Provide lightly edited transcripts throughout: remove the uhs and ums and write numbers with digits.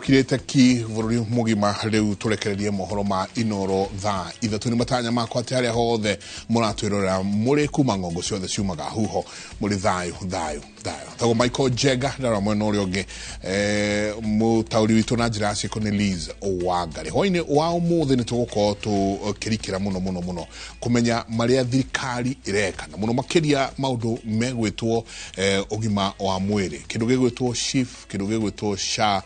Mũkirĩte ki bũrũri mũgima rĩu tũrekererie mohoro ma Inoro thaa 3 nĩ matanya makwa atĩ harĩa hothe mũratwĩrorera mũrĩ kuma ng'ongo ciothe ciumaga huho mũrĩ thayũ thayũ thayũ. Tagwo Michael Jenga ndarora mwena ũrĩa ũngĩ, mũtaũri witũ na njĩra ya ciĩko nĩ Liz Wangari. Hwaĩ-inĩ wa ũmũthĩ nĩ tũgũkorwo tũkĩrikĩra mũno mũno mũno kũmenya marĩa thirikari ĩreka na mũno makĩria maũndũ megwĩtwo ũgima wa mwĩrĩ, kĩndũ gĩgwĩtwo SHIF, kĩndũ gĩgwĩtwo SHA,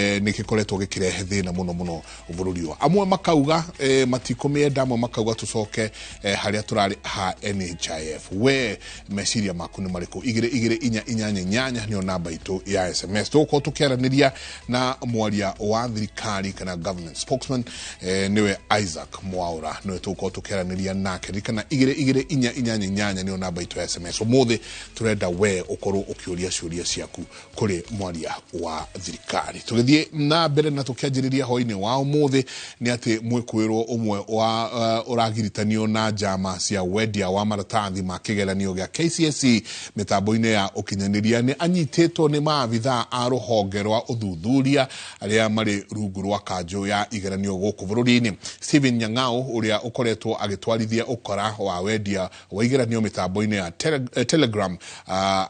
nĩ gĩkoretwo gĩkĩrehe thĩna mũno mũno bũrũri ũyũ. Amwe makauga matikũmĩenda, amwe makauga tũcoke harĩa tũrarĩ ha NHIF. We meciria maku nĩ marĩkũ? 22488 nĩyo namba itũ ya SMS. Tũgũkorwo tũkĩaranĩria na mwaria wa thirikari kana government spokesman, nĩwe Isaac Mwaura, nĩwe tũgũkorwo tũkĩaranĩria nake. Ririkana 22488 nĩyo namba itũ ya SMS. Ũmũthĩ tũrenda we ũkorwo ũkĩũria ciũria ciaku kũrĩ mwaria wa thirikari. Tũgĩthiĩ na mbere na tũkĩanjĩrĩria hwaĩ-inĩ wa ũmũthĩ nĩ atĩ mwĩkũĩrwo ũmwe wa ũragiritanio na njama cia wendia wa maratathi ma kĩgeranio gĩa KCSE mĩtambo-inĩ ya ũkinyanĩria nĩ anyitĩtwo nĩ maabithaa a rũhonge rwa ũthuthuria arĩa marĩ rungu rwa kanjũ ya igeranio gũkũ bũrũri-inĩ. Stephen Nyang'au ũrĩa ũkoretwo agĩtwarithia ũkora wa wendia wa igeranio mĩtambo-inĩ ya Telegram,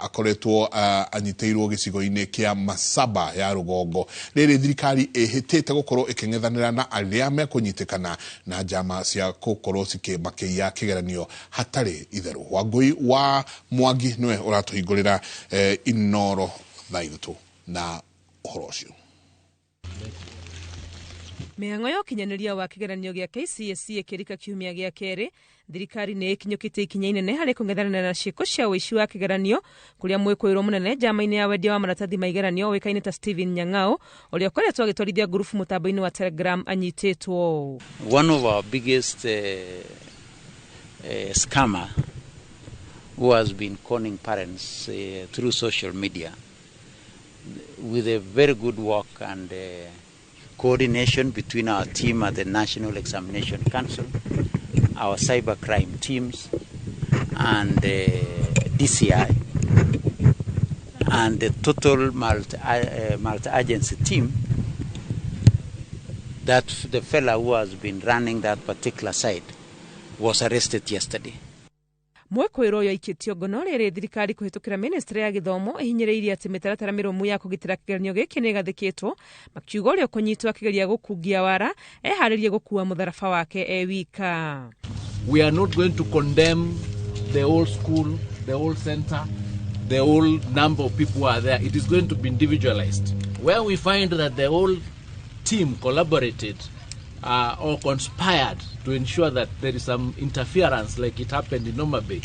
akoretwo anyitĩirwo gĩcigo-inĩ kĩa Masaba ya rũgongo. Rĩrĩ thirikari ĩhĩtĩte gũkorwo ĩkĩng'ethanĩra na arĩa mekũnyitĩkana na njama cia gũkorwo makĩiya kĩgeranio hatarĩ itherũ. Wangũi wa Mwangi nĩwe ũratũhingũrĩra Inoro thaa 3 na ũhoro ũcio. Mĩhang'o ya ũkinyanĩria wa kĩgeranio gĩa KCSE ĩkĩrika kiumia gĩa kerĩ, thirikari nĩ ĩkinyũkĩtie ikinya inene harĩ kũng'ethanĩra na ciĩko cia ũici wa kĩgeranio kũrĩa mwĩkũĩrwo mũnene njama-inĩ ya wendia wa maratathi ma igeranio ũĩkaine ta Stephen Nyang'au ũrĩa ũkoretwo agĩtwarithia ngurubu mũtambo-inĩ wa Telegram anyitĩtwo. One of our biggest scammer who has been conning parents through social media with a very good work and coordination between our team at the National Examination Council, our cybercrime teams, and DCI, and the total multi-agency team, that the fellow who has been running that particular site was arrested yesterday. Mwĩkũĩrwo ũyũ aikĩtio ngono rĩrĩ thirikari kũhĩtũkĩra ministry ya gĩthomo ĩhinyĩrĩirie atĩ mĩtaratara mĩrũmu ya kũgitĩra kĩgeranio gĩkĩ nĩ ĩgathĩkĩtwo, makiuga ũrĩa ũkũnyitwo akĩgeria gũkungia wara eharĩrie gũkua mũtharaba wake e wika. We are not going to condemn the whole school, the whole center, the whole number of people who are there. It is going to be individualized. Where we find that the whole team collaborated or conspired to ensure that there is some interference like it happened in Homa Bay,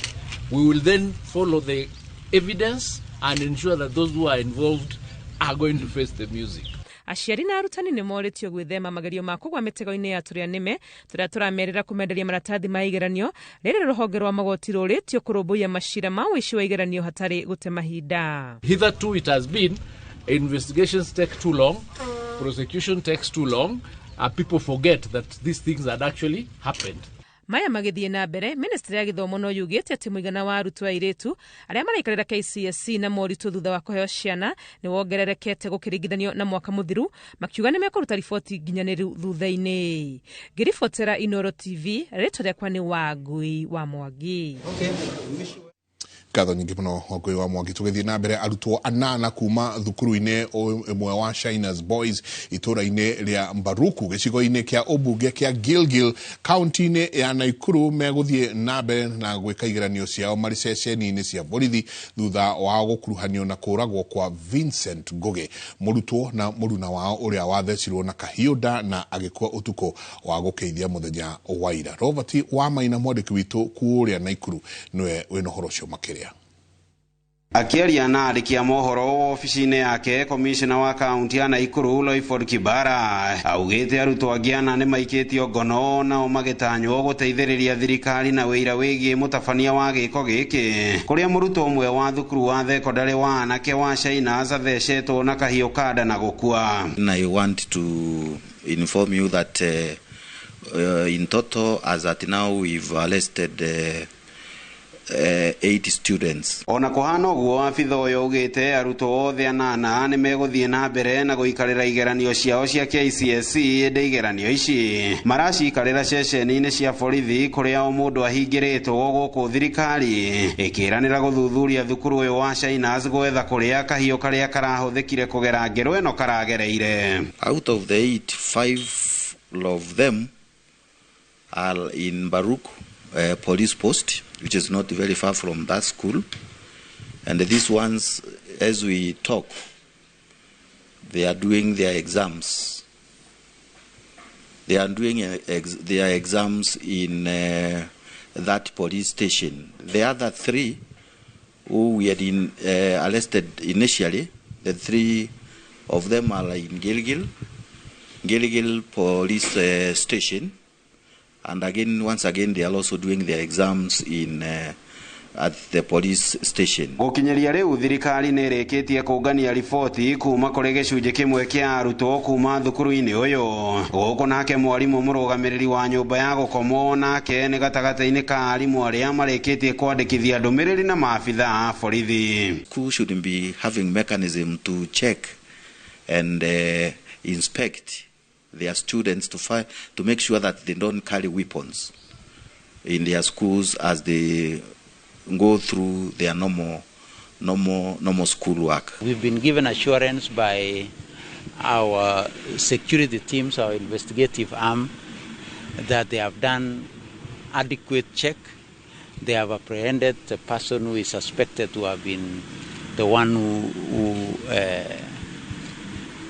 we will then follow the evidence and ensure that those who are involved are going to face the music. Aciari na arutani nĩ morĩtio gwĩthema magerio ma kũgwa mĩtego-inĩ ya tũrĩa nĩme tũrĩa tũramerĩra kũmenderia maratathi ma igeranio. Rĩrĩ rũhonge rwa magoti rũrĩtio kũrũmbũiya macira ma ũici wa igeranio hatarĩ gũte mahinda. Hitherto it has been investigations take too long, prosecution takes too long, people forget that these things had actually happened. Maya magĩthiĩ na mbere, ministry ya gĩthomo no yugĩte atĩ mũigana wa arutwo airĩtu arĩa maraikarĩra KCSE na moritũ thutha wa kũheo ciana nĩ wongererekete gũkĩringithanio na mwaka mũthiru, makiuga nĩ mekũruta riboti nginyanĩru thutha-inĩ. Ngĩribotera Inoro TV, rĩtwa rĩakwa nĩ Wangui wa Mwangi. Ngatho nyingĩ mũno Wangui wa Mwangi. Tũgĩthiĩ na mbere, arutwo 8 kuma thukuru-inĩ ĩmwe wa Shiners Boys itũũra-inĩ rĩa Mbaruku gĩcigo-inĩ kĩa ũmbunge kĩa Gilgil kaunti-inĩ ya Naikuru megũthiĩ na mbere na gwĩka igeranio ciao marĩ ceceni-inĩ cia borithi thutha wao gũkuruhanio na kũragwo kwa Vincent Ngugi, mũrutwo na mũruna wao ũrĩa wathecirwo na kahiũ nda na agĩkua ũtukũ wa gũkĩithia mũthenya wa ira. Robert wa Maina, mwandĩki witũ kũrĩa Naikuru, nĩwe wĩna ũhoro ũcio makĩria. Akĩaria na andĩki a mohoro obici-inĩ yake, komishona wa kaunti ya Naikuru Loiford Kibara augĩte arutwo angĩ 4 nĩ maikĩtio ngono nao magĩtanywo gũteithĩrĩria thirikari na wĩira wĩgiĩ mũtabania wa gĩko gĩkĩ, kũrĩa mũrutwo ũmwe wa thukuru wa thekondarĩ wa anake wa Shiners athecetwo na kahiũ ka nda na gũkua. I want to inform you that in total as at now we've arrested 8 students. Ona kuhana uguo abitha uyu ugite arutwo othe anana ni meguthie na mbere na guikarira igeranio ciao cia KCSE indi igeranio ici maracikarira ceceni-ini cia borithi kuria o mundu ahingĩrĩtwo gũkũ thirikari ikiranira guthuthuria thukuru uyu wa Shiners gwetha kuria kahiũ karia karahuthikire kugera ngero ĩno karagereire. Out of the 8, 5 of them are in Baruk police post, which is not very far from that school, and these ones, as we talk, they are doing their exams. They are doing their exams in that police station. The other 3 who we had arrested initially, the 3 of them are in Gilgil police station. And again, once again, they are also doing their exams in at the police station. Gukinyeria riu thirikari ni irikitie kungania riboti kuma kuri gicunji kimwe kia arutwo kuma thukuru-ini uyu. Guku nake mwarimu murugamiriri wa nyumba ya gukomwo nake ni gatagati-ini ka arimu aria marikitie kwandikithia ndumiriri na maabitha a borithi. School should be having mechanism to check and inspect their students to make sure that they don't carry weapons in their schools as they go through their normal school work. We've been given assurance by our security teams, our investigative arm, that they have done adequate check. They have apprehended the person who is suspected to have been the one who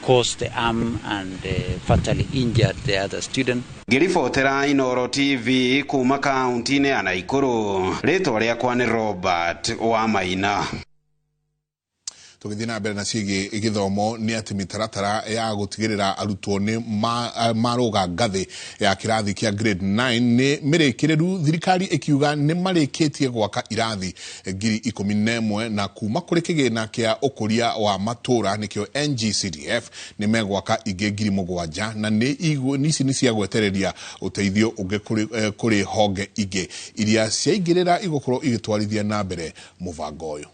caused the arm and fatally injured the other student. Ngiribotera Inooro TV kuma kaunti-inĩ ya Nakuru, rĩtwa rĩakwa nĩ Robert wa Maina. Tũgĩthiĩ na mbere na ciĩgiĩ gĩthomo nĩ atĩ mĩtaratara ya gũtigĩrĩra arutwo nĩ marũga ngathĩ ya kĩrathi kĩa grade 9 nĩ mĩrĩkĩrĩru, thirikari ĩkiuga nĩ marĩkĩtie gwaka irathi 11,000 na kuma kũrĩ kĩgĩna kĩa ũkũria wa matũra nĩkĩo NGCDF nĩ megwaka ingĩ 7,000 na nĩ ici nĩ cia gwetereria ũteithio ũngĩ kũrĩ honge ingĩ iria ciaingĩrĩra igũkorwo igĩtwarithia na mbere mũbango ũyũ.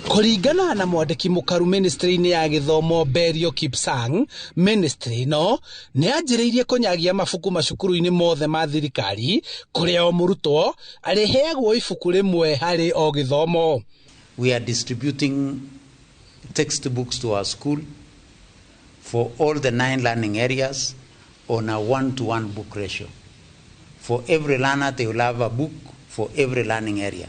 Kũringana na mwandĩki mũkaru ministry-inĩ ya gĩthomo Berio Kipsang, ministry no nĩ yanjĩrĩirie kũnyagia mabuku macukuru-inĩ mothe ma thirikari kũrĩa o mũrutwo arĩheagwo ibuku rĩmwe harĩ o gĩthomo. We are distributing textbooks to our school for all the 9 learning areas on a 1-to-1 book ratio. For every learner they will have a book for every learning area.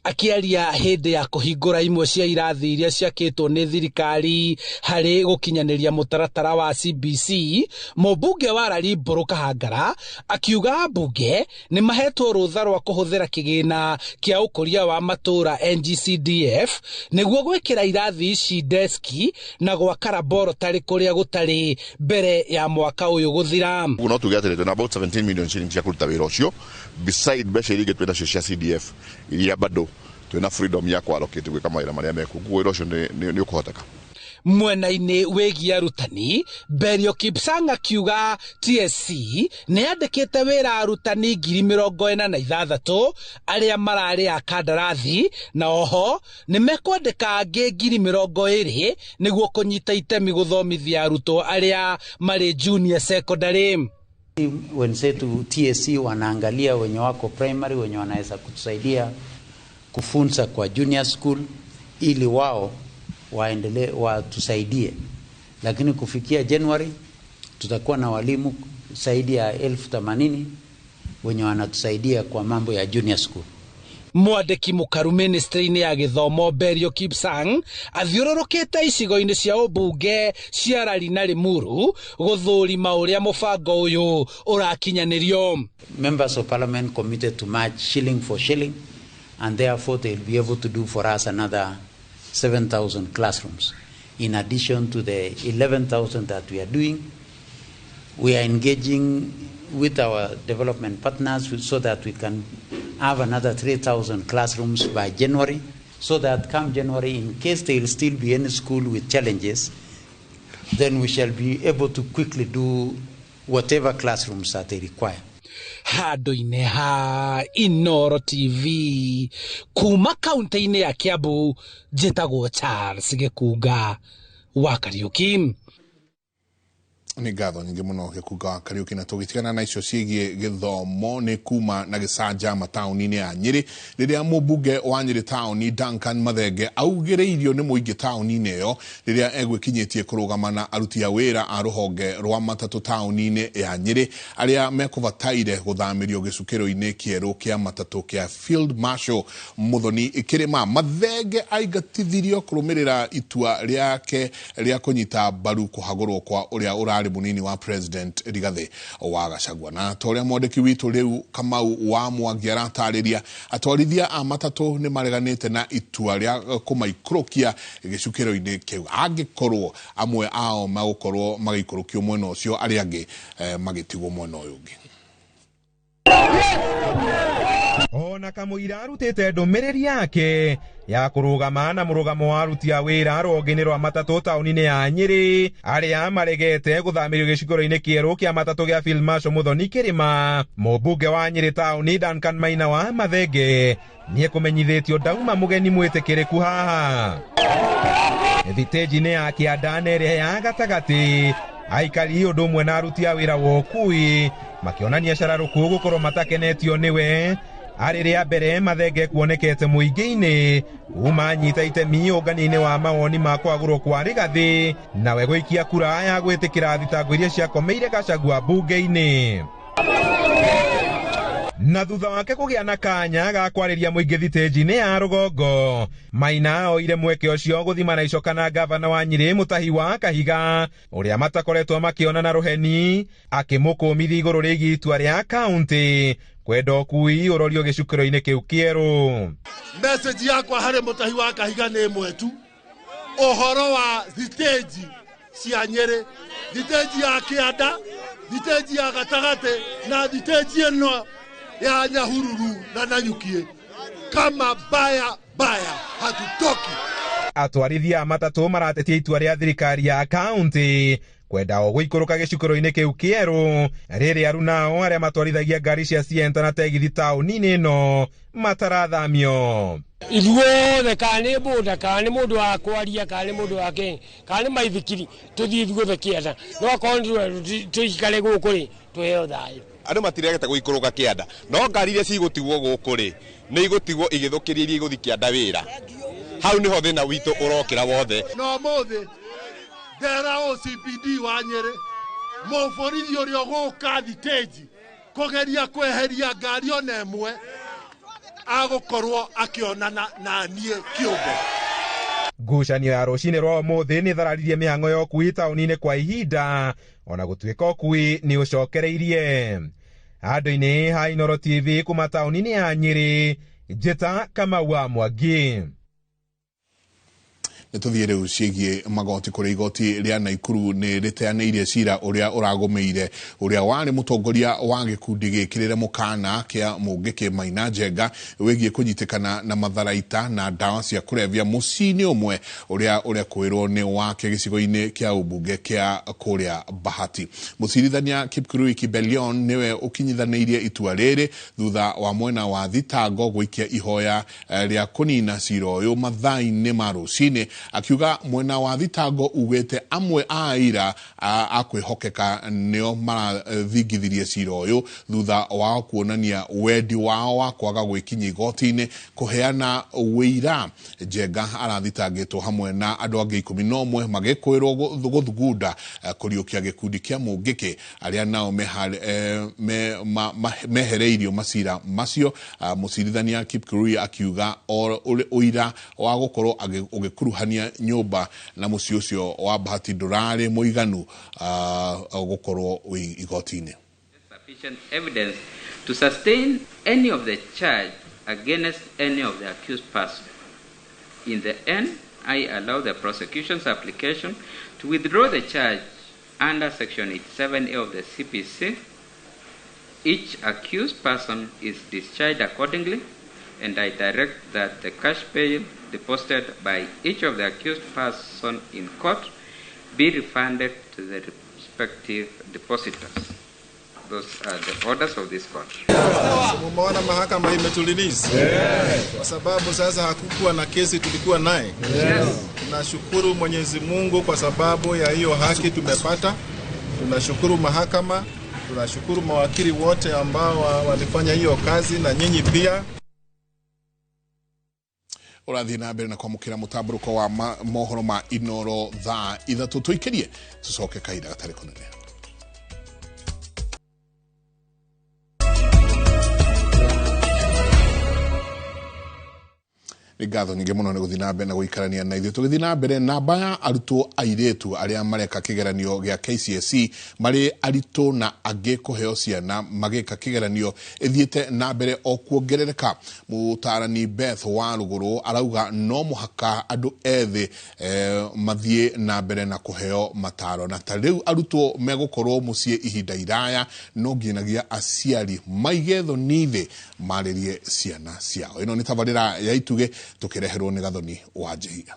Akiaria hĩndĩ ya kũhingũra imwe cia irathi iria ciakĩtwo nĩ thirikari harĩ gũkinyanĩria mũtaratara wa CBC, mũmbunge wa Rarimbũrũ Kahangara akiuga ambunge nĩ mahetwo rũtha rwa kũhũthĩra kĩgĩna kĩa ũkũria wa matũra NGCDF nĩguo gwĩkĩra irathi ici deski na gwaka laboratory kũrĩa gũtarĩ mbere ya mwaka ũyũ gũthira. No tuge atĩrĩ, twĩna about 17 million shillings cia kũruta wĩra ũcio beside mbeca iria ingĩ twĩ nacio cia CDF iria bado twĩna freedom ya kwallocate gwĩka mawĩra marĩa mekuo, koguo wĩra ũcio nĩ ũkũhoteka. Mwena-inĩ wĩgiĩ arutani, Berio Kipsang akiuga TSC nĩ yandĩkĩte wĩra arutani 46,000 arĩa mararĩ a kandarathi na oho nĩ mekwandĩka angĩ 20,000 nĩguo kũnyita itemi gũthomithia arutwo arĩa marĩ junior secondary. Wenzetu TSC wanaangalia wenye wako primary, wenye wanaweza kutusaidia kufunza kwa junior school ili wao waendelee watusaidie, lakini kufikia January tutakuwa na walimu zaidi ya 80,000 wenye wanatusaidia kwa mambo ya junior school. Mwandĩki mũkaru ministry-inĩ ya gĩthomo Berio Kipsang athiũrũrũkĩte icigo-inĩ cia ũmbunge cia Rari na Limuru gũthũrima ũrĩa mũbango ũyũ ũrakinyanĩrio. Members of parliament committed to match shilling for shilling, and therefore they will be able to do for us another 7,000 classrooms in addition to the 11,000 that we are doing. We are engaging with our development partners so that we can have another 3,000 classrooms by January, so that come January, in case there will still be any school with challenges, then we shall be able to quickly do whatever classrooms that they require. Handũ-inĩ ha Inooro TV kuma kaunti-inĩ ya Kiambu, njĩtagwo Charles Gĩkunga wa Kariuki. Nĩ ngatho nyingĩ mũno Gĩkunga wa Kariuki. Na tũgĩtigana na icio ciĩgiĩ gĩthomo nĩ kuma na gĩcanjama taũni-inĩ ya Nyĩrĩ, rĩrĩa mũmbunge wa Nyĩrĩ taũni Duncan Mathenge augĩrĩirio nĩ mũingĩ taũni-inĩ ĩyo rĩrĩa egwĩkinyĩtie kũrũgama na aruti a wĩra a rũhonge rwa matatũ taũni-inĩ ya Nyĩrĩ arĩa mekũbataire gũthamĩrio gĩcukĩro-inĩ kĩerũ kĩa matatũ kĩa Field Marshal Muthoni Kĩrĩma. Mathenge aingatithirio kũrũmĩrĩra itua rĩake rĩa kũnyita mbaru kũhagũrwo kwa ũrĩa ũrarĩ munini wa President Rigathi wa Gachagua. Na ta ũrĩa mwandĩki witũ rĩu Kamau wa Mwangi aratarĩria, atwarithia a matatũ nĩ mareganĩte na itua rĩa kũmaikũrũkia gĩcukĩro-inĩ kĩu angĩkorwo amwe ao magũkorwo magĩikũrũkio mwena ũcio, arĩa angĩ magĩtigwo mwena ũyũ ũngĩ. Ona kamũira arutĩte ndũmĩrĩri yake ya kũrũgama na mũrũgamo wa aruti a wĩra rũhonge-inĩ rwa matatũ taũni-inĩ ya Nyĩrĩ arĩa maregete gũthamĩrio gĩcukĩro-inĩ kĩerũ kĩa matatũ gĩa Field Marshal Muthoni Kĩrĩma, mũmbunge wa Nyĩrĩ taũni Duncan Maina wa Mathenge nĩekũmenyithĩtio ndauma mũgeni mwĩtĩkĩrĩku haha. Thitĩnji-inĩ ya kĩanda na ĩrĩa ya gatagatĩ, aikari ũndũ ũmwe na aruti a wĩra wa ũkui makĩonania cararũkũ gũkorwo matakenetio nĩwe. Arĩ rĩa mbere Mathenge kuonekete mũingĩ-inĩ kuma anyita itemi ũngania-inĩ wa mawoni ma kwagũrwo kwa Rigathi nawe gũikia kura ya gwĩtĩkĩra thitango iria ciakomeire Gachagua mbunge-inĩ. Na thutha wake kũgĩa na kanya ga kwarĩria mũingĩ thitĩnji-inĩ ya rũgongo, Maina oire mweke ũcio gũthima na icoka na gavana wa Nyĩrĩ Mũtahi wa Kahiga ũrĩa matakoretwo makĩona na rũheni, akĩmũkũmithia igũrũ rĩgiĩ itua rĩa kaũntĩ kwenda ũkui ũrorio gĩcukĩro-inĩ kĩu kĩerũ. Message yakwa harĩ Mũtahi wa Kahiga nĩ ĩmwe tu, ũhoro wa thitĩnji cia Nyĩrĩ, thitĩnji ya kĩanda, thitĩnji ya gatagatĩ na thitĩnji ĩno ya Nyahururu na Nanyukie, kama baya baya hatutoki. Atwarithia a matatũ maratetia itua rĩa thirikari ya kaũntĩ kwenda o gũikũrũka gĩcukĩro-inĩ kĩu kĩerũ, rĩrĩa arunao arĩa matwarithagia ngari cia Sienta na tegithi taũni-inĩ ĩno matarathamio. Ithuothe kana nĩ boda kana nĩ mũndũ wa kwaria kana nĩ mũndũ wa kĩ kana nĩ maithikiri tũthiĩ ithuothe kĩanda, no akorwo tũikare gũkũ rĩ tũheo thayũ. Andũ matiregete gũikũrũka kĩanda, no ngari iria cigũtigwo gũkũ rĩ nĩ igũtigwo igĩthũkĩria iria igũthiĩ kĩanda wĩra. Hau nĩho thĩna witũ ũrokĩra wothe. Na ũmũthĩ ndera OCPD wa Nyĩrĩ mũborithi ũrĩa ũgũka thitĩnji kũgeria kweheria ngari ona ĩmwe agũkorwo akĩonana na niĩ kĩũmbe. Ngucanio ya rũcinĩ rwa ũmũthĩ nĩ thararirie mĩhang'o ya ũkui taũni-inĩ kwa ihinda, ona gũtuĩka ũkui nĩ ũcokereirie. Handũ-inĩ ha Inooro TV kuma taũni-inĩ ya Nyĩrĩ, njĩta Kamau wa Mwangi. Nĩ tũthiĩ rĩu ciĩgiĩ magoti kũrĩ igoti rĩa Naikuru nĩ rĩteanĩirie cira ũrĩa ũragũmĩire ũrĩa warĩ mũtongoria wa gĩkundi gĩkĩrĩre mũkana kĩa Mũngĩkĩ Maina Njenga wĩgiĩ kũnyitĩkana na matharaita na ndawa cia kũrebia mũciĩ-inĩ ũmwe ũrĩa ũrekwĩrwo nĩ wake gĩcigo-inĩ kĩa ũmbunge kĩa kũrĩa Bahati. Mũcirithania Kipkurui Kibelion nĩwe ũkinyithanĩirie itua rĩrĩ thutha wa mwena wa thitango gũikia ihoya rĩa kũnina cira ũyũ mathaa-inĩ ma rũcinĩ, akiuga mwena wa thitango ugĩte amwe a aira a kwĩhokeka nĩo marathingithirie cira ũyũ thutha wao kuonania wendi wao wa kwaga gwĩkinyia igoti-inĩ kũheana ũira. Njenga arathitangĩtwo hamwe na andũ angĩ 11 magĩkwĩrwo gũthugunda kũriũkia gĩkundi kĩa Mũngĩkĩ arĩa nao mehereirio macira macio. Mũcirithania Kipkurui akiuga ũira wa gũkorwo ũgĩkuruhania nyũmba na mũciĩ ũcio wa Bahati ndũrarĩ mũiganu gũkorwo wĩ igoti-inĩ. Sufficient evidence to sustain any of the charge against any of the accused person. In the end, I allow the prosecution's application to withdraw the charge under Section 87A of the CPC. Each accused person is discharged accordingly, and I direct that the cash bail deposited by each of the accused person in court be refunded to the respective depositors. Those are the orders of this court. Mumeona mahakama imetulilize. Yes. Kwa sababu sasa hakukuwa na kesi tulikuwa naye. Yes. Tunashukuru Mwenyezi Mungu kwa sababu ya hiyo haki tumepata. Tunashukuru mahakama, tunashukuru mawakili wote ambao walifanya hiyo kazi na nyinyi pia. Ũrathiĩ na mbere na kwamũkĩra mũtambũrũko wa mohoro ma Inoro thaa 3 tũikĩrie tũcoke kahinda gatarĩ kũnene. Nĩ ngatho nyingĩ mũno nĩ gũthiĩ na mbere na gũikarania na ithuĩ. Tũgĩthiĩ na mbere, namba ya arutwo airĩtu arĩa mareka kĩgeranio gĩa KCSE marĩ aritũ na angĩ kũheo ciana magĩka kĩgeranio ĩthiĩte na mbere o kuongerereka. Mũtaarani Beth wa Rugũrũ arauga no mũhaka andũ ethĩ mathiĩ na mbere na kũheo mataro, na ta rĩu arutwo megũkorwo mũciĩ ihinda iraya no nginyagia aciari maige thoni thĩ marĩrie ciana ciao. Ĩno nĩ tabarĩra ya Itugĩ tukireherwo nĩ Gathoni wa Njihia.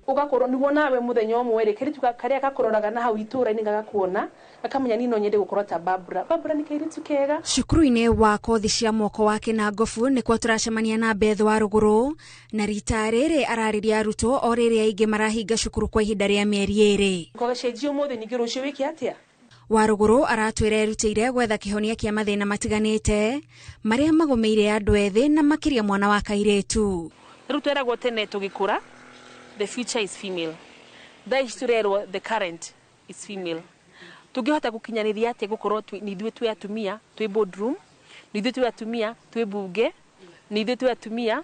Ugakorwo niguo nawe muthenya ũmwe rĩ kairitu karia gakũroraga na hau itũra-inĩ gagakuona gakamenya niĩ no nyende gũkorwo ta Barbara. Barbara nĩ kairitu kega. Cukuru-inĩ wa kothi cia moko wa Kĩnangobu nĩkuo tũracemania na Beth wa Rugũrũ, na rita rĩrĩ ararĩria arutwo o rĩrĩ aingĩ marahinga cukuru kwa ihinda rĩa mĩeri 2. Kwaga ũmũthĩ ningĩ rũciũ wĩke atĩa? Wa Rugũrũ aratwĩra erutĩire gwetha kĩhonia kĩa mathĩna matiganĩte marĩa magũmĩire andũ ethĩ na makĩria mwana wa kairĩtu. Rĩu tweragwo tene tũgĩkũra the future is female. Thaa ici tũrerwo the current is female. Tũngĩhota gũkinyanĩria atĩa gũkorwo nĩ ithuĩ twĩ atumia twĩ boardroom, nĩ ithuĩ twĩ atumia twĩ bunge, nĩ ithuĩ twĩ atumia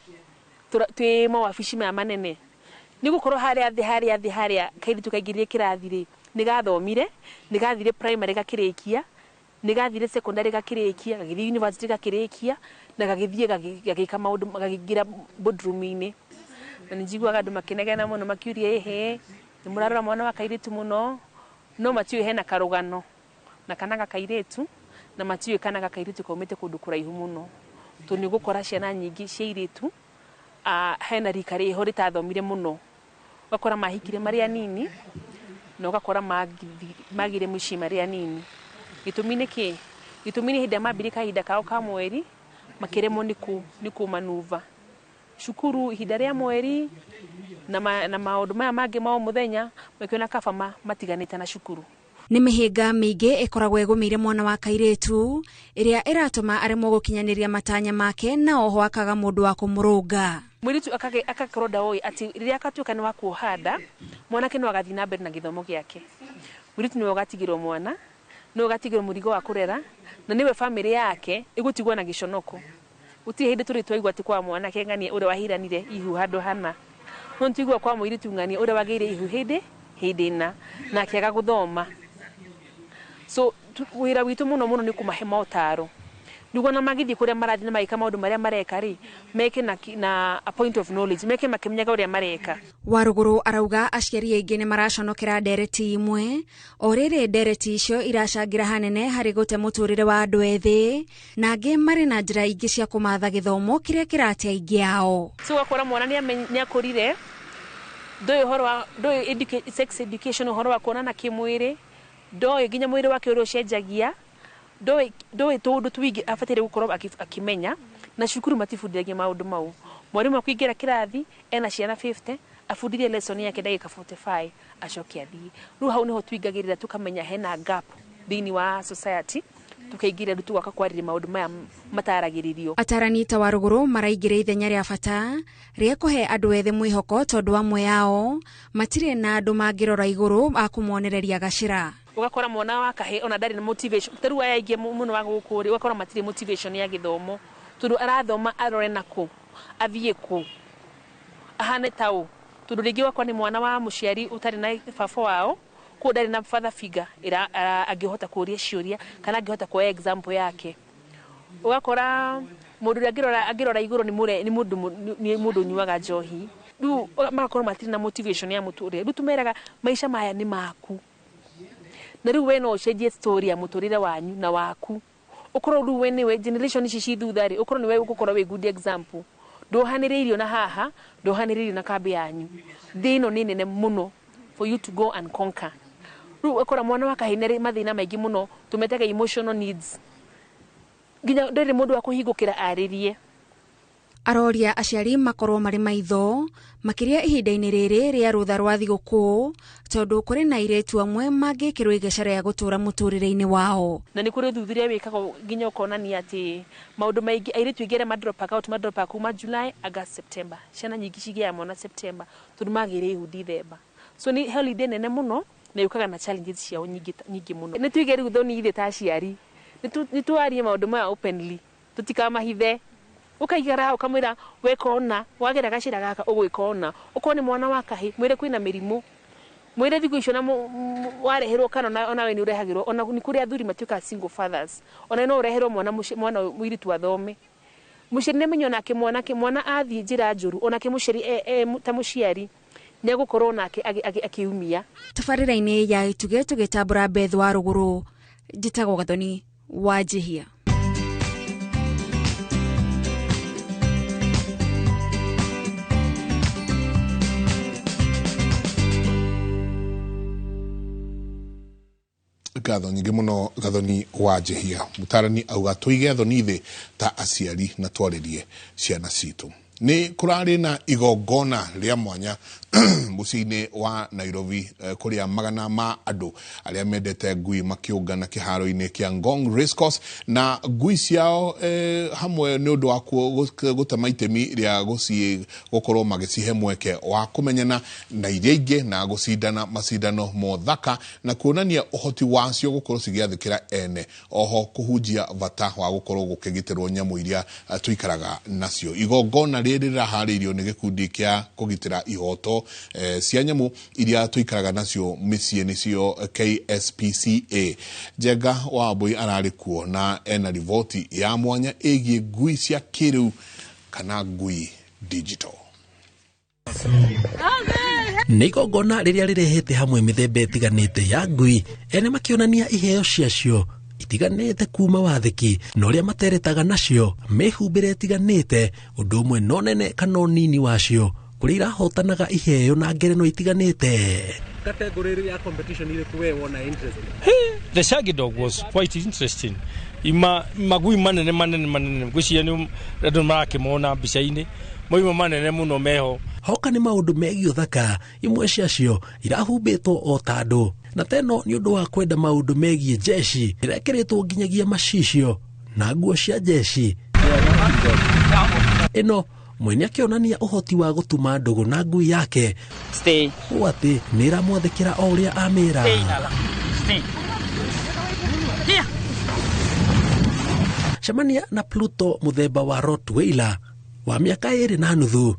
twĩ mawabici maya manene. Nĩ gũkorwo harĩa thĩ harĩa thĩ harĩa kairĩtu kaingĩrire kĩrathi rĩ nĩ gathomire, nĩ gathire primary gakĩrĩkia, nĩ gathire secondary gakĩrĩkia, gagĩthiĩ university gakĩrĩkia, na gagĩthiĩ gagĩka maũndũ gagĩingĩra boardroom-inĩ. Na nĩ njiguaga andũ makĩnegena mũno makiuria ĩhĩ nĩ mũrarora mwana wa kairĩtu mũno, no matiũĩ hena karũgano na kana ga kairĩtu, na matiũĩ kana ga kairĩtu kaumĩte kũndũ kũraihu mũno. Tondũ nĩ ũgũkora ciana nyingĩ cia airĩtu hena rika rĩho rĩtathomire mũno, ũgakora mahikire marĩ anini na ũgakora magire mũciĩ marĩ anini. Gĩtũmi nĩ kĩ? Gĩtũmi nĩ hĩndĩ ĩrĩa mambirie kahinda kao ka mweri makĩremwo nĩ kũmanuva cukuru ihinda rĩa mweri na maũndũ maya mangĩ ma o mũthenya makĩona kaba matiganĩte na cukuru. Nĩ mĩhĩnga mĩingĩ ĩkoragwo ĩgũmĩire mwana wa kairĩtu ĩrĩa ĩratũma aremwo gũkinyanĩria matanya make na oho akaga mũndũ wa kũmũrũnga. Mũirĩtu akakorwo ndaũĩ atĩ rĩrĩa akatuĩka nĩ wa kuoha nda mwanake no agathiĩ na mbere na gĩthomo gĩake. Mũirĩtu nĩwe ũgatigĩrwo mwana, nĩwe ũgatigĩrwo mũrigo wa kũrera, na nĩwe bamĩrĩ yake ĩgũtigwo na gĩconoko. Gũtirĩ hĩndĩ tũrĩ twaigua atĩ kwa mwanake ng'ania ũrĩa wahiranire ihu handũ hana, no nĩtũigua kwa mũirĩtu ng'ania ũrĩa wagĩire ihu hĩndĩ ĩna na akĩaga gũthoma. So wĩra witũ mũno mũno nĩ kũmahe motaro nĩguo na magĩthiĩ kũrĩa marathiĩ na magĩka maũndũ marĩa mareka rĩ meke na a point of knowledge, meke makĩmenyaga ũrĩa mareka. Warũgũrũ arauga aciari aingĩ nĩ maraconokera ndereti imwe o rĩrĩ ndereti icio iracangĩra hanene harĩ gũte mũtũrĩre wa andũ ethĩ, na angĩ marĩ na njĩra ingĩ cia kũmatha gĩthomo kĩrĩa kĩrate aingĩ ao. So ũgakora mwana nĩ akũrire ndoĩ ũhoro wa ndoĩ sex education, ũhoro wa kuonana kĩmwĩrĩ, ndoĩ nginya mwĩrĩ wake ũrĩa ũcenjagia, ndoĩ tũũndũ tũingĩ abataire gũkorwo akĩmenya, na cukuru matibundithagia maũndũ mau. Mwarimũ akũingĩra kĩrathi ena ciana 50 abundithie lesson yake ndagĩka 45 acoke athiĩ. Rĩu hau nĩho tũingagĩrĩra tũkamenya hena gap thĩinĩ wa society, tukaingĩra rĩu tũgoka kwarĩria maũndũ maya mataragĩrĩrio. Atarani ta Warũgũrũ maraingĩra ithenya rĩa bata rĩa kũhe andũ ethĩ mwĩhoko tondũ amwe ao matirĩ na andũ mangĩrora igũrũ a kũmonereria gacĩra. Ũgakora mwana wa kahĩ ona ndarĩ na motivation, ta rĩu aya aingĩ mũno wa gũkũ rĩ ũgakora matirĩ motivation ya gĩthomo tondũ arathoma arore nakũ athiĩ kũ ahane ta ũ, tondũ rĩngĩ ũgakora nĩ mwana wa mũciari ũtarĩ na baba wao, koguo ndarĩ na father figure ĩrĩa angĩhota kũria ciũria kana angĩhota kuoya example yake. Ũgakora mũndũ ũrĩa angĩrora igũrũ nĩ mũndũ ũnyuaga njohi, rĩu magakorwo matirĩ na motivation ya mũtũrĩre. Rĩu tũmeraga maica maya nĩ maku, na rĩu we no ũcenjie story ya mũtũrĩre wanyu na waku, Ukorwo rĩu we nĩwe generation ici ci thutha rĩ, ukorwo nĩwe ũgũkorwo wĩ good example. Ndũhanĩrĩirio na haha, ndũhanĩrĩirio na kambĩ yanyu. Thĩ ĩno nĩ nene mũno for you to go and conquer. Rĩu ũkora mwana wa kahĩĩ nĩ mathĩna maingĩ mũno, tũmetaga emotional needs. Nginya ndĩrĩ mũndũ wa kũhingũkĩra arĩrie. Aroria aciari makorwo marĩ maitho makĩria ihinda-inĩ rĩrĩ rĩa rũtha rwa thigũkũ, tondũ kũrĩ na airĩtu amwe mangĩkĩrwo igeca rĩa gũtũra mũtũrĩre-inĩ wao. Na nĩ kũrĩ ũthuthuria wĩkagwo nginya ũkonania atĩ maũndũ maingĩ airĩtu aingĩ arĩa madropaga out madropaga kuma July, August, September. Ciana nyingĩ cigĩaga mwana September tondũ magĩire ihu December. So nĩ holiday nene mũno na yũkaga na challenges ciao nyingĩ nyingĩ mũno. Nĩ tuige rĩu thoni ithuĩ ta aciari, nĩ twarie maũndũ maya openly, tũtikamahithe. Ũkaigara hau ũkamwĩra weka ũna, wagera gacĩra gaka ũgwĩka ũna. Okorwo nĩ mwana wa kahĩĩ, mwĩre kwĩna mĩrimũ. Mwĩre thikũ icio na wareherwo kana onawe nĩ ũrehagĩrwo, ona nĩ kũrĩ athuri matuĩkaga single fathers. Ona no ũreherwo mwana mwana mũirĩtu athome. Mũciari nĩ amenye onake mwanake mwana athiĩ njĩra njũru, onake mũciari ta mũciari nĩ egũkorwo nake akĩumia. Tabarĩra-inĩ ya Itugĩ tũgĩtambũra Beth wa Rũgũrũ, njĩtagwo Gathoni wa Njihia. Ngatho nyingĩ mũno Gathoni wa Njihia. Mũtarani auga tũige thoni thĩ ta aciari na twarĩrie ciana citũ. Nĩ kũrarĩ na igongona rĩa mwanya mũciĩ-inĩ wa Nairobi, kũrĩa magana ma andũ arĩa mendete ngui makĩũngana kĩharo-inĩ kĩa Ngong Racecourse na ngui ciao, hamwe nĩ ũndũ wa gũtema itemi rĩa gũkorwo magĩcihe mweke wa kũmenyana na iria ingĩ na gũcindana macindano mothaka na kuonania ũhoti wacio gũkorwo cigĩathĩkĩra ene, oho kũhunjia bata wa gũkorwo gũkĩgitĩrwo nyamũ iria tũikaraga nacio. Igongona rĩrĩ rĩraharĩirio nĩ gĩkundi kĩa kũgitĩra ihoto cia nyamũ iria tũikaraga nacio mĩciĩ, nĩcio KSPCA. Njenga wa Wambui ararĩ kuo na ena riboti ya mwanya ĩgiĩ ngui cia kĩrĩu kana ngui digital. Nĩ igongona rĩrĩa rĩrehete hamwe mĩthemba ĩtiganĩte ya ngui, ene makĩonania iheo ciacio itiganĩte kuma wathĩki na ũrĩa materetaga nacio, mĩhumbĩre ĩtiganĩte, ũndũ ũmwe no nene kana ũnini wacio, kũrĩa irahotanaga iheo na ngerenwa itiganĩte. Category ya competition ĩrĩkũ we wona interesting? The shaggy dog was quite interesting. Ima magui manene manene manene, ngwĩciria nĩ andũ marakĩmona mbica-inĩ, mauma manene mũno meho. Hoka nĩ maũndũ megiĩ ũthaka, imwe ciacio irahumbĩtwo o ta andũ, na teno nĩ ũndũ wa kwenda maũndũ megiĩ jeshi ĩrekĩrĩtwo nginyagia macicio na nguo cia jeshi. Ĩno mwene akĩonania ũhoti wa gũtuma ndũgũ na ngui yake ũũ atĩ nĩ ĩramwathĩkĩra o ũrĩa amĩra. Cemania na Pluto mũthemba wa Rottweiler wa mĩaka 2.5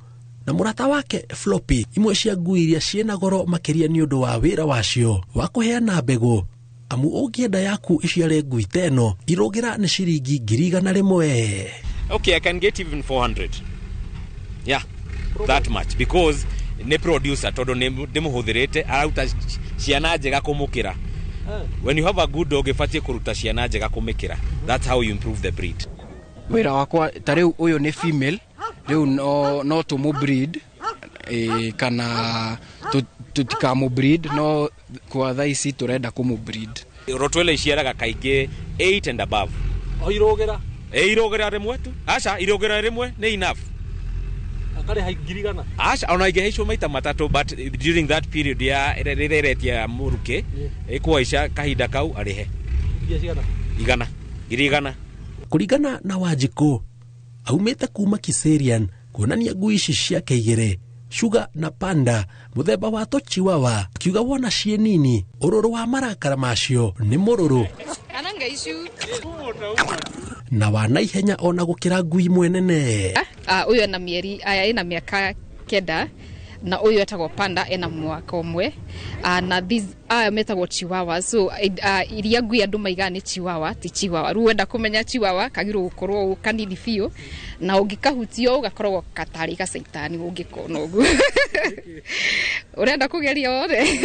na mũrata wake Floppy, imwe cia ngui iria ciĩna goro makĩria nĩ ũndũ wa wĩra wacio wa kũheana mbegũ, amu ũngĩenda yaku ĩciare ngui ta ĩno irũgĩra nĩ ciringi 100,000. Okay, I can get even 400. Yeah, that much because nĩ producer tondũ nĩ ndĩmũhũthĩrĩte arauta ciana njega kũmũkĩra. When you have a good dog ĩbatiĩ kũruta ciana njega kũmĩkĩra. That's how you improve the breed. Wĩra wakwa ta rĩu ũyũ nĩ female, rĩu no tũmũ breed, kana tũtikamũ breed, no kwa thaa ici tũrenda kũmũ breed. Rottweiler iciaraga kaingĩ 8 and above. O irũgĩra? Irũgĩra rĩmwe tu. Aca, irũgĩra rĩmwe nĩ enough. Akarĩha 100,000? Aca, ona ingĩhaicwo maita matatũ, but during that period ya rĩrĩa ĩretia mũrukĩ, ĩkũhaica kahinda kau arĩhe. Iria cigana? Igana. 100,000. Kũringana na Wanjikũ, aumĩte kuma Kiserian kuonania ngui ici ciake igĩrĩ, Sugar na Panda, mũthemba wa tũchiwawa, akiuga wona ciĩ nini, ũrũrũ wa marakara macio nĩ mũrũrũ na wa naihenya ona gũkĩra ngui imwe nene. Ũyũ ena mĩeri, aya ena mĩaka 9, na ũyũ etagwo Panda ena mwaka ũmwe. Na these aya metagwo chihuahua. So iria ngui andũ maigaga nĩ chihuahua, ti chihuahua. Rĩu wenda kũmenya chihuahua kagĩrĩirwo gũkorwo kanini biũ, na ũngĩkahutio gakoragwo gatarĩ gacaitani ũngĩkona ũguo. Ũrenda kũgeria wone?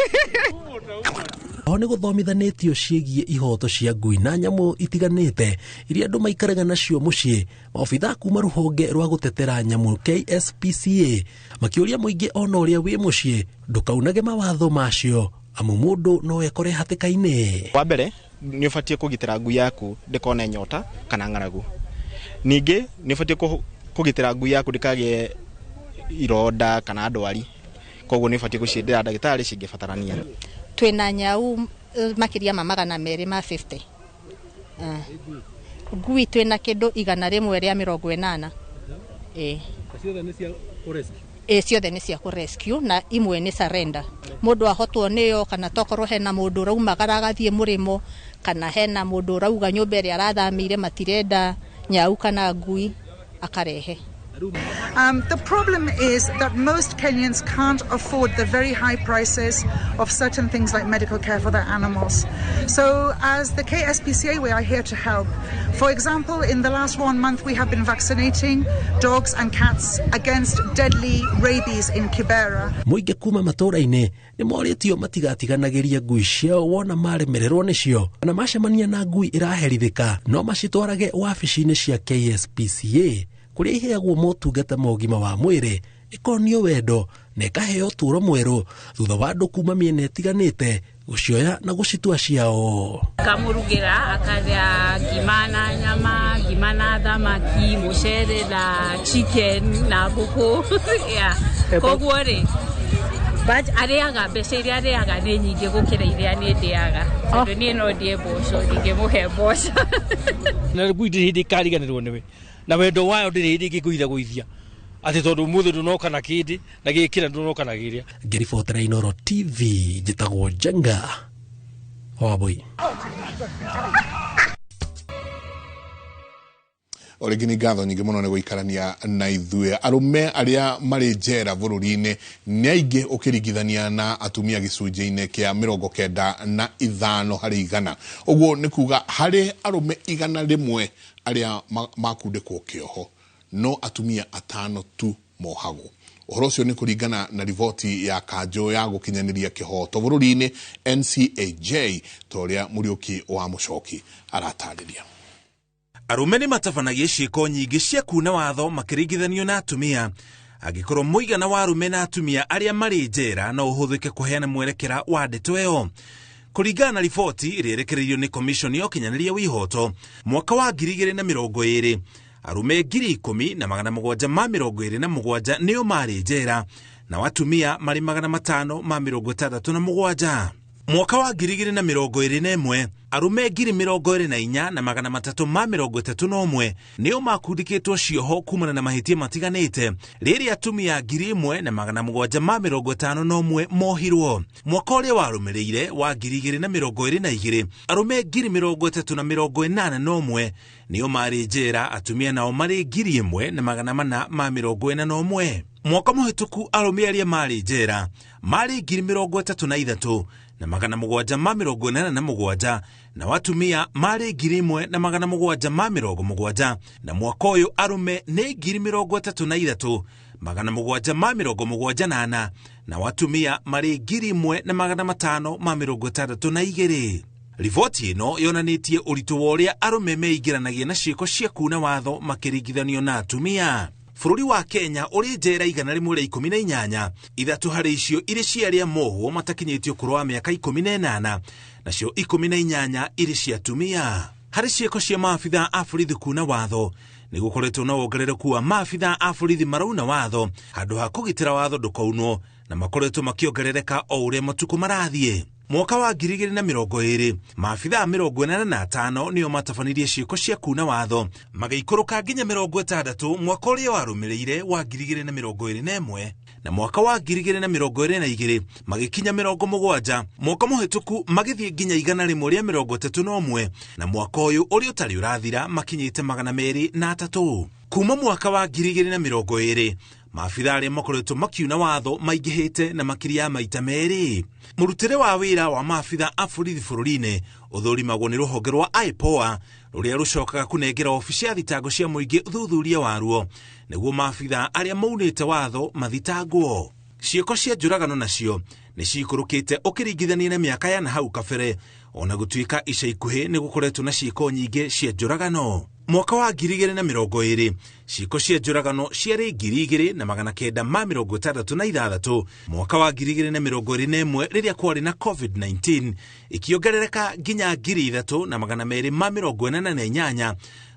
Oho nĩ gũthomithanĩtio ciĩgiĩ ihoto cia ngui na nyamũ itiganĩte iria andũ maikaraga nacio mũciĩ. Maobithaa kuma rũhonge rwa gũtetera nyamũ KSPCA makĩũria mũingĩ ona ũrĩa wĩ mũciĩ ndũkaunage mawatho macio, amu mũndũ no ekore hatĩka-inĩ. Wa mbere nĩ ũbatiĩ kũgitĩra ngui yaku ndĩkone nyota kana ng'aragu. Ningĩ nĩ ũbatiĩ kũgitĩra ngui yaku ndĩkagĩe ironda kana ndwari, koguo nĩ ũbatiĩ gũciendera ndagĩtarĩ cingĩbatarania. Twĩna nyau makĩria ma 250. Ngui twĩna kĩndũ 180. Ciothe nĩ cia kũ-rescue? Ciothe nĩ cia kũ-rescue na imwe nĩ surrender. Mũndũ ahotwo nĩyo, kana tokorwo hena mũndũ ũraumagara agathiĩ mũrĩmo, kana hena mũndũ ũrauga nyũmba ĩrĩa arathamĩire matirenda nyau kana ngui, akarehe. The problem is that most Kenyans can't afford the very high prices of certain things like medical care for their animals. So as the KSPCA, we are here to help. For example, in the last 1 month, we have been vaccinating dogs and cats against deadly rabies in Kibera. Mũingĩ kuma matũũra-inĩ nĩ morĩtio matigatiganagĩrie ngui ciao wona maremererwo nĩcio, kana macemania na ngui ĩraherithĩka no macitwarage wabici-inĩ cia KSPCA kũrĩa iheagwo motungata ma ũgima wa mwĩrĩ, ĩkonio wendo na ĩkaheo ũtũũro mwerũ thutha wa andũ kuma mĩena ĩtiganĩte gũcioya na gũcitua ciao. Kamũrugĩra akarĩa ngima na nyama, ngima na thamaki, mũcere na chicken na ngũkũ. Koguo rĩ, but arĩaga mbeca iria arĩaga nĩ nyingĩ gũkĩra iria niĩ ndĩaga, tondũ niĩ no ndĩe mboco, ndingĩmũhe mboco. Na ngui ndĩrĩ hĩndĩ ĩkariganĩrwo nĩwe, na wendo wayo ndĩrĩ hĩndĩ ĩngĩkũitha atĩ tondũ ũmũthĩ ndũnoka na kĩndĩ na gĩkĩra ndũnoka na kĩrĩa. Ngĩribotera Inooro TV, njĩtagwo Njenga Wambui. O rĩngĩ nĩ ngatho nyingĩ mũno nĩ gũikarania na ithuĩ. Arũme arĩa marĩ njera bũrũri-inĩ nĩ aingĩ ũkĩringithania na atumia gĩcunjĩ-inĩ kĩa 95 harĩ 100. Ũguo nĩ kuga harĩ arũme 100 arĩa makundĩkwo kĩoho no atumia 5 tu mohagwo. Ũhoro ũcio nĩ kũringana na riboti ya kanjũ ya gũkinyanĩria kĩhoto bũrũri-inĩ NCAJ, ta ũrĩa Mũriũki wa Mũcoki aratarĩria. Arũme nĩ matabanagia ciĩko nyingĩ cia kuna watho makĩringithanio na atumia. Angĩkorwo mũigana wa arũme na atumia arĩa marĩ njera no ũhũthĩke kũheana mwerekera wa ndeto ĩyo. Kũringana na riboti ĩrĩa ĩrekereirio nĩ Commission ya ũkinyanĩria wa ihoto mwaka wa 2020, arũme 10,727 nĩo marĩ njera na atumia marĩ 567. Mwaka wa 2021 arũme 24,331 nĩo makundĩkĩtwo cioho kumana na mahĩtia matiganĩte, rĩrĩa atumia 1,751 mohirwo. Mwaka ũrĩa warũmĩrĩire wa 2022 arũme 30,081 nĩo marĩ njera, atumia nao marĩ 1,441. Mwaka mũhĩtũku arũme arĩa marĩ njera marĩ 33,787 na watumia marĩ 1,770, na mwaka ũyũ arũme nĩ 33,778 na watumia marĩ 1,562. Riboti ĩno yonanĩtie ũritũ wa ũrĩa arũme meingĩranagia na ciĩko cia kuna watho makĩringithanio na atumia. Bũrũri wa Kenya ũrĩ njera 118, 3 harĩ icio irĩ cia arĩa mohwo matakinyĩtie ũkũrũ wa mĩaka 18, nacio 18 irĩ cia atumia. Harĩ ciĩko cia maabithaa a borithi kuna watho nĩ gũkoretwo na wongerereku wa maabithaa a borithi marauna watho handũ ha kũgitĩra watho ndũkaunwo, na makoretwo makĩongerereka o ũrĩa matukũ marathiĩ. Mwaka wa 2020 maabithaa 85 nĩo matabanirie ciĩko cia kuna watho magĩikũrũka nginya 60 mwaka ũrĩa warũmĩrĩire wa 2021, na mwaka wa 2022 magĩkinya 70, mwaka mũhĩtũku magĩthiĩ nginya 131, na mwaka ũyũ ũrĩa ũtarĩ ũrathira makinyĩte 203. Kuma mwaka wa 2020 maabithaa arĩa makoretwo makiuna watho maingĩhĩte na makĩria ya maita merĩ. Mũrutĩre wa wĩra wa maabithaa a borithi bũrũri-inĩ ũthũrimagwo nĩ rũhonge rwa IPOA rũrĩa rũcokaga kũnengera obici ya thitango cia mũingĩ ũthuthuria waruo nĩguo maabithaa arĩa maunĩte watho mathitangwo. Ciĩko cia njũragano nacio nĩ ciikũrũkĩte ũkĩringithania na mĩaka ya na hau kabere, ona gũtuĩka ica ikuhĩ nĩ gũkoretwo na ciĩko nyingĩ cia njũragano. Mwaka wa 2020 ciĩko cia njũragano ciarĩ 2966. Mwaka wa 2021 rĩrĩa kwarĩ na COVID-19 ikĩongerereka nginya 3288.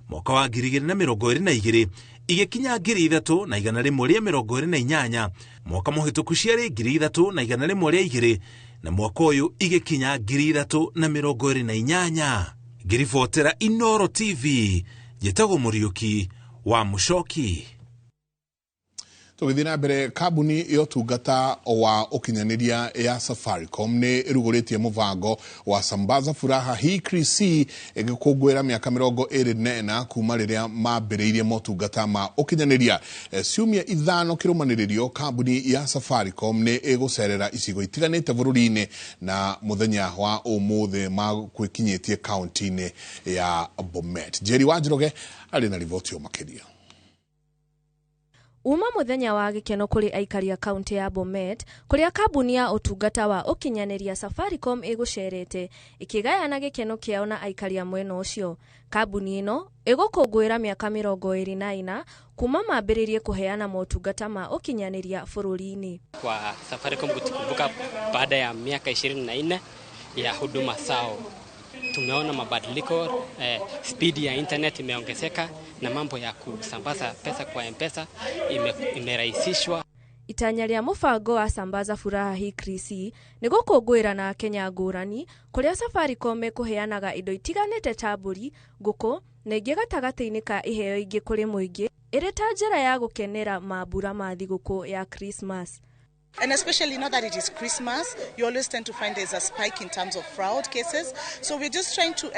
Mwaka wa 2022 igĩkinya 3128. Mwaka mũhĩtũku ciarĩ 3102 na mwaka ũyũ igĩkinya 3028. Ngĩribotera Inooro TV, njĩtagwo Mũriũki wa Mũcoki. Tũgĩthiĩ na mbere, kambuni ya ũtungata wa ũkinyanĩria ya Safaricom nĩ ĩrugũrĩtie mũbango wa Sambaza Furaha Hii Krisi ĩgĩkũngũĩra mĩaka 24 kuma rĩrĩa mambĩrĩirie motungata ma ũkinyanĩria. Ciumia 5 kĩrũmanĩrĩrio, kambuni ya Safaricom nĩ ĩgũcerera icigo itiganĩte bũrũri-inĩ, na mũthenya wa ũmũthĩ magwĩkinyĩtie kaunti-inĩ ya Bomet. Njeri wa Njoroge arĩ na riboti o makĩria. Uma muthenya wa gikeno kuri aikari a kaunti ya Bomet, kuria kambuni ya utungata wa ukinyaniria Safaricom igucerete ikigayana gikeno kiao na aikari a mwena ucio. Kambuni ino igukungwira miaka 24 kuma mambiririe kuheana motungata ma ukinyaniria bururi-ini. Kwa Safaricom kutukumbuka baada ya miaka 24 ya huduma zao, tumeona mabadiliko, speed ya internet imeongezeka na mambo ya kusambaza pesa kwa M-Pesa imerahisishwa. Itanya rĩa mũbango wa Sambaza Furaha Hii Krisi nĩ gũkũngũĩra na Kenya ngũrani kũrĩa Safaricom ĩkũheanaga indo itiganĩte ta mbũri, ngũkũ na ingĩ gatagatĩ-inĩ ka iheo ingĩ kũrĩ mũingĩ ĩrĩ ta njĩra ya gũkenera mambura ma thigũkũ ya Christmas. And especially now that it is Christmas, you always tend to find there's a spike in terms of fraud cases. So we're just trying to,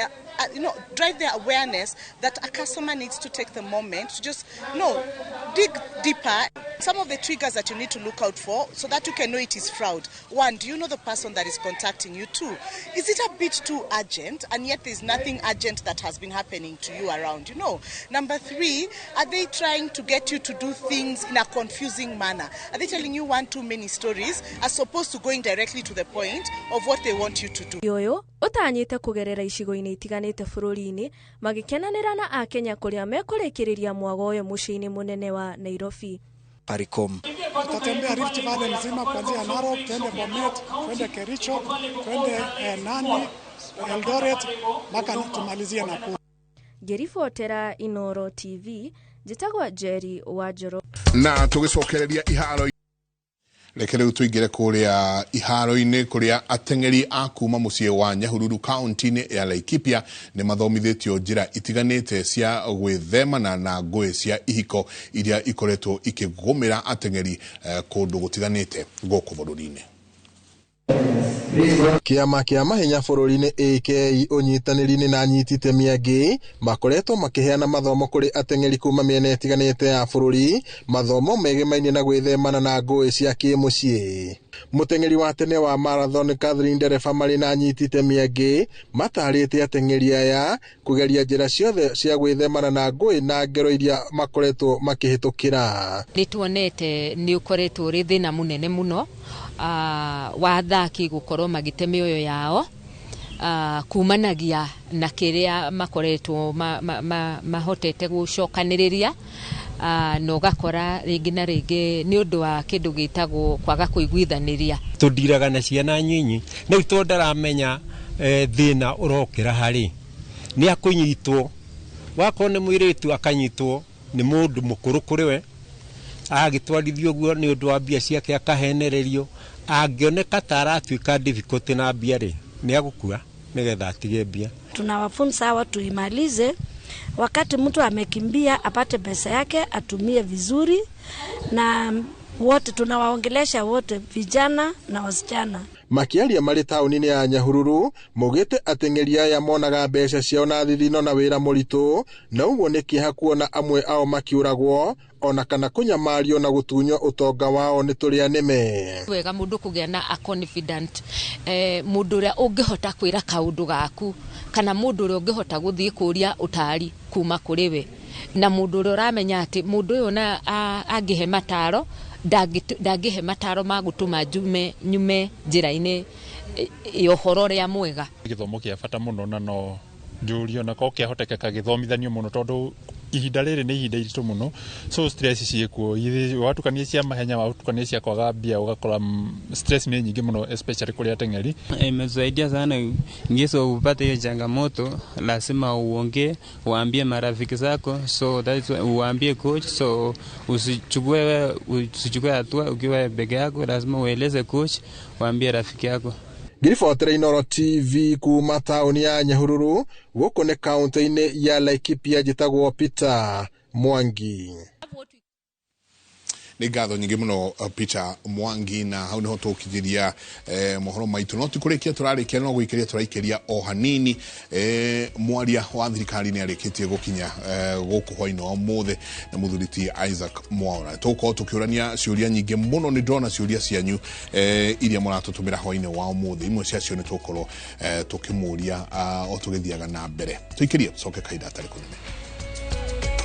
drive the awareness that a customer needs to take the moment to just, dig deeper. Some of the triggers that you need to look out for so that you can know it is fraud. 1, do you know the person that is contacting you? 2, is it a bit too urgent and yet there's nothing urgent that has been happening to you around, Number 3, are they trying to get you to do things in a confusing manner? Are they telling you one too many stories as opposed to going directly to the point of what they want you to do? Yoyo utanyite kugerera icigo-inĩ itiganĩte bũrũri-inĩ magĩkenanĩra na akenya kũrĩa mekũrĩkĩrĩria mwago ũyũ mũciĩ-inĩ mũnene wa Nairobi. Safaricom. Tutatembea Rift Valley mzima kuanzia Narok, twende Bomet, twende Kericho, twende Nandi, Eldoret mpaka tumalizie Nakuru. Ngĩribotera Inooro TV, njĩtagwo Njeri wa Njoro. Na tũgĩcokereria iharo, reke rĩu tũingĩre kũrĩa iharo-inĩ kũrĩa ateng'eri a kuma mũciĩ wa Nyahururu kaunti-inĩ ya Laikipia nĩ mathomithĩtio njĩra itiganĩte cia gwĩthemana na ngũĩ cia ihiko iria ikoretwo ikĩgũmĩra ateng'eri kũndũ gũtiganĩte gũkũ bũrũri-inĩ. Kĩama kĩa mahenya bũrũri-inĩ AK ũnyitanĩri-inĩ na anyiti itemi angĩ makoretwo makĩheana mathomo kũrĩ ateng'eri kuma mĩena ĩtiganĩte ya bũrũri, mathomo megemainie na gwĩthemana na ngũĩ cia kĩmũciĩ. Mũteng'eri wa tene wa marathon Catherine Ndereba marĩ na anyiti itemi angĩ matarĩte ateng'eri aya kũgeria njĩra ciothe cia gwĩthemana na ngũĩ na ngero iria makoretwo makĩhĩtũkĩra. Nĩ tuonete nĩ ũkoretwo ũrĩ thĩna mũnene mũno wa athaki gũkorwo magĩte mĩoyo yao kumanagia na kĩrĩa makoretwo mahotete gũcokanĩrĩria, na ũgakora rĩngĩ na rĩngĩ nĩ ũndũ wa kĩndũ gĩtagwo kwaga kũiguithanĩria. Tũndiraga na ciana nyinyi rĩu tondũ ndaramenya thĩna ũrokĩra harĩ nĩ akũnyitwo, wakorwo nĩ mũirĩtu akanyitwo nĩ mũndũ mũkũrũ kũrĩ we, agĩtwarithio ũguo nĩ ũndũ wa mbia ciake akahenererio, angĩoneka ta aratuĩka difficult na mbia rĩ nĩ agũkua nĩgetha atige mbia. Tunawafunza hawa tuimalize, wakati mtu amekimbia apate pesa yake atumie vizuri, na wote tunawaongelesha wote, vijana na wasichana. Makiaria marĩ taũni-inĩ ya Nyahururu maugĩte ateng'eri aya monaga mbeca ciao na thithino na wĩra mũritũ, na ũguo nĩ kĩeha kuona amwe ao makiũragwo ona kana kũnyamario na gũtunywo ũtonga wao nĩ tũrĩa nĩme. Wega mũndũ kũgĩa na a confident, mũndũ ũrĩa ũngĩhota kwĩra kaũndũ gaku kana mũndũ ũrĩa ũngĩhota gũthiĩ kũria ũtari kuma kũrĩ we, na mũndũ ũrĩa ũramenya atĩ mũndũ ũyũ na angĩhe mataro Ndangĩhe mataro ma gũtũma njume nyume njĩra-inĩ ya ũhoro ũrĩa mwega. Gĩthomo kĩa bata mũno, na no njũrio na korwo kĩahotekeka gĩthomithanio mũno, tondũ ihinda rĩrĩ nĩ ihinda iritũ mũno, so stress ciĩkuo. Watukania cia mahenya, watukania cia kwaga mbia, ũgakora stress nĩ nyingĩ mũno, especially kũrĩ ateng'eri. Imetusaidia sana ngiso upate hiyo changamoto, lazima uongee, uambie marafiki zako, so that's why uambie coach, so usichukue hatua ukiwa peke yako, lazima ueleze coach, uambie rafiki yako. Ngĩribotera Inooro TV kuma taũni ya Nyahururu, gũkũ nĩ kaũntĩ-inĩ ya Laikipia, njĩtagwo Peter Mwangi. Nĩ ngatho nyingĩ mũno, Peter Mwangi. Na hau nĩho tũkinyĩria mohoro maitũ, no ti kũrĩkia tũrarĩkia, no gũikĩria tũraikĩria o hanini. Mwaria wa thirikari nĩ arĩkĩtie gũkinya gũkũ hwainĩ wa ũmũthĩ, na mũthuri ti Isaac Mwaura. Tũgũkorwo tũkĩũrania ciũria nyingĩ mũno. Nĩ ndĩrona ciũria cianyu iria mũratũtũmĩra hwainĩ wa ũmũthĩ. Imwe ciacio nĩ tũgũkorwo tũkĩmũria o tũgĩthiaga na mbere. Tũikĩrie, coke kahinda atarĩ kũnene.